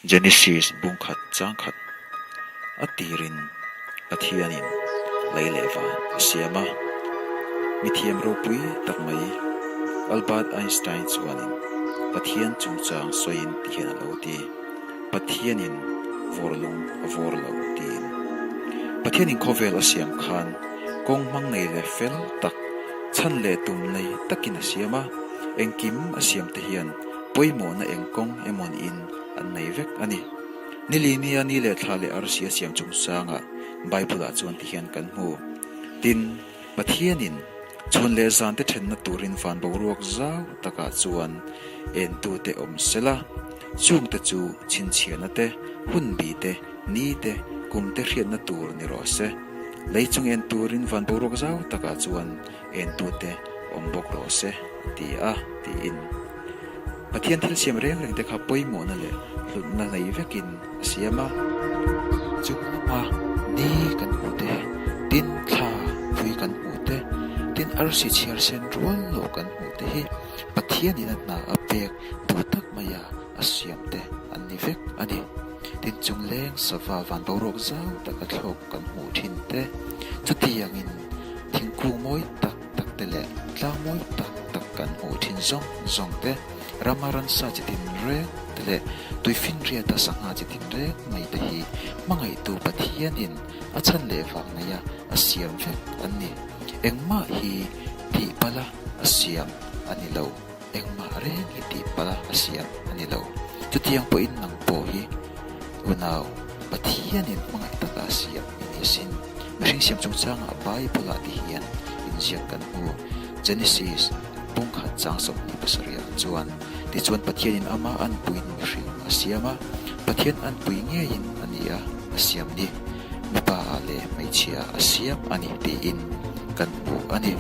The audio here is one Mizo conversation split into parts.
Genesis bungkhat changkhat a tirin Pathianin lei leh van a siam a. Mithiam ropui tak mai Albert Einstein chuanin Pathian chungchang sawiin ti hian a lo ti, Pathianin vawr lung a vawr lo tiin. Pathianin khawvel a siam khan kawng hmang nei leh fel tak, chhan leh tum nei takin a siam a, engkim a siam te hian pawimawhna eng kawng emaw niin an nei vek a ni. Ni li nia ni leh thla leh arsi a siam chungchangah Bible-ah chuan ti hian kan hmu. Tin, Pathianin chhun leh zante thenna turin van boruak zau takah chuan entute awm sela, chungte chu chhinchhiahna te, hunbi te, ni te, kum te hriatna tur ni rawh se. Lei chung en turin van boruak zau takah chuan entute awm bawk rawh se, a ti a, tiin. Pathian thil siam reng reng te kha pawimawhna leh hlutna nei vekin a siam a. Chung lama ni kan hmuh te, tin thla pui kan hmuh te, tin arsi chhiar sen rual loh kan hmuh te hi Pathianin a hna a pek duh tak maia a siam te an ni vek a ni. Tin chung leng sava van boruak zau taka thlawk kan hmuh thin te, chutiangin thingkung mawi tak tak te leh tlang mawi tak tak kan hmuh thin zawng zawng te, rama ransa chi tin reng te leh tuifinriata sangha chi tin reng mai te hi hmangaihtu Pathianin a chhan leh vang neia a siam vek an ni. Engmah hi tih pala a siam a ni lo. Engmah reng hi tih pala a siam a ni lo. Chutiang pawhin nang pawh hi unau Pathianin hmangaih taka a siam i ni asin. Mihring siam chungchangah Bible-ah ti hian inziak kan hmu. Genesis pungkhat chang 27 ah chuan, Tichuan Pathianin ama anpuiin mihring a siam a, Pathian anpui ngeiin a ni a, a siam ni. Mipa ah leh hmeichhia a siam a ni tiin kan hmu a ni.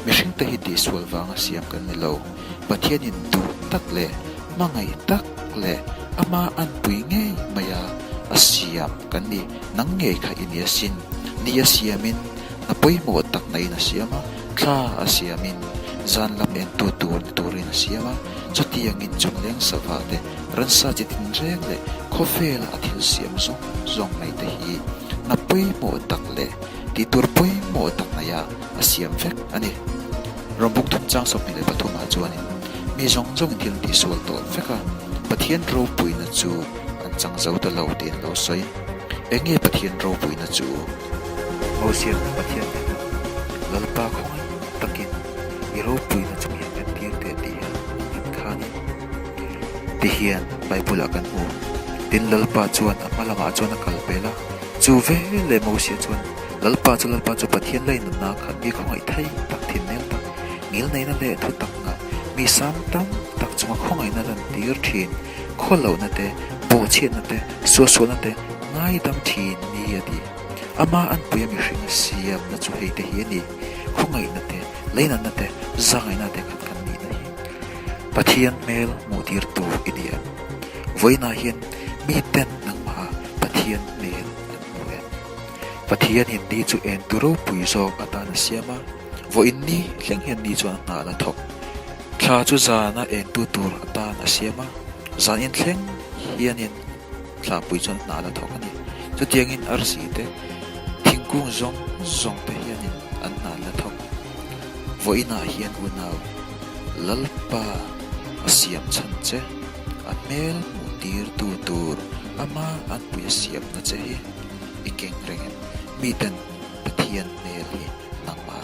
Mihringte hi tihsual vanga siam kan ni lo. Pathianin duh tak leh hmangaih tak leh ama anpui ngei maia a siam kan ni. Nang ngei kha i ni asin. Ni a siamin hna pawimawh tak naiin a siam a, thla a siamin zan lam entu tur ni turin a siam a. Chutiangin chungleng sava te, ransa chi tinreng leh khawvela a thil siam zawng zawng mai te hi hna pawimawh tak leh tihtur pawimawh tak naia a siam vek a ni. Rawmbuk thum chang 23 ah chuanin mi zawng zawngin thil an tihsual tawh vek a, Pathian ropuina chu an chang zo ta lo tiin a lo sawi. Eng nge Pathian ropuina chu? Mosian Pathian hnenah, Lalpa khawngaih takin i ropuina chu mi han entir teh tih hian an nghet khanin tihian Bible-ah kan hmu. Tin, Lalpa chuan a hma lamah chuan a kal pel a, chu veleh Mosia chuan, Lalpa chu Lalpa chu Pathian lei nunna khat mi khawngaih thei tak thin nel tak, ngilneihna leh thu tak ngah, mi sam tam tak chunga khawngaihna lan tir thin, khawlohna te, bawhchhiatna te, suahsualna te ngaidam thin ni a ti. Ama anpuia mihring a siamna chu hei te hi a ni, khawngaihna te, leinatna te, zahngaihna te khat kan nihna hi. Pathian hmel hmuh tirtu i ni em? Vawiinah hian miten nangmaha Pathian hmel an hmu em? Pathianin ni chu en tu ropui zawk atan a siam a, vawiin ni thleng hian ni chuan a hna a la thawk. Thla chu zana en tu tur atan a siam a, zan in thleng hianin thlapui chuan a hna a la thawk a ni. Chutiangin arsi te, thingkung zawng zawng te hianin an hna an la thawk. Vawiinah hian unau Lalpa a siam chhan che, a hmel hmuh tir tu tur ama anpui a siamna che hi. I keng reng em? Miten Pathian hmel hi nangmah.